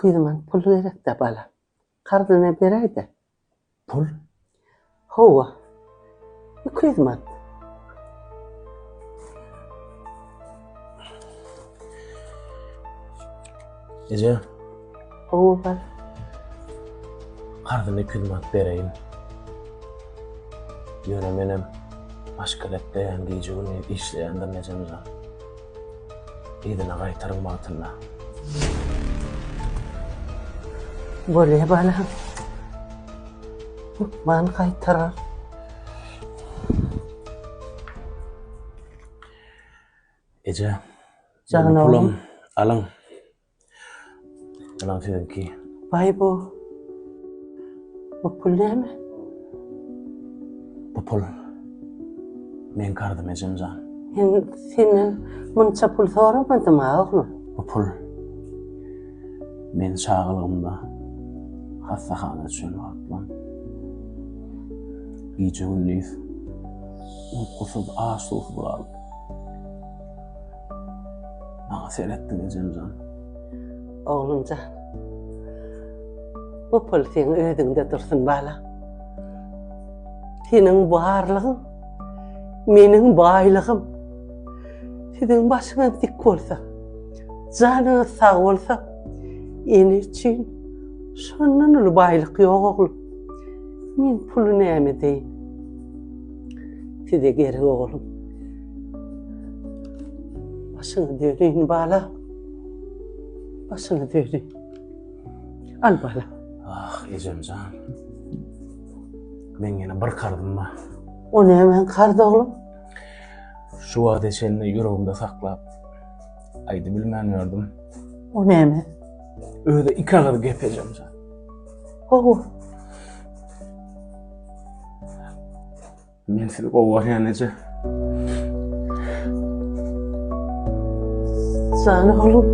200 manat pul gerek-dä, bala. Karzyna beräý-dä. Pul? Hawa. 200 manat. Eje. Hawa, bala. Karzyny 200 manat bereýin. Ýöne menem maşgala ekleýän, gije-gündiz işleýändirin ejemjan. Yzyna gaýtaryň wagtynda. Bolýa balam. Hökman gaýtarar. Eje. Jan oglum. Alyň. Alyň siziňki. Baý bu. Bu pul näme? Bu pul meň karzym ejemjan. Men senden munça pul soramadym-a oglum. Bu pul men çagalygymda hassahana düşen wagtlam gije-gündiz ukusyz, aç-suwsuz galyp Maňa seretdiň ejemjan. Oglumjan. Bu pul seň özüňde dursun bala. Seniň barlygyň meniň baýlygym. Siziň başyňyz dik bolsa, janyňyz sag bolsa, ene üçin şondan uly baýlyk ýok oglum. Men puly näme edeýin? Size gerek oglum. Başyňy döneýin bala. Başyňy döneýin. Al bala. Ah, ejemjan. Men ýene bir karzym bar. O näme karz oglum? Şu wagta çenli ýüregimde saklap, aýdy bilmän ýördüm. O näme? Özi iki agyz gep ejemjan. Gowy. Men sizi gowy görýän eje. Jan oglum.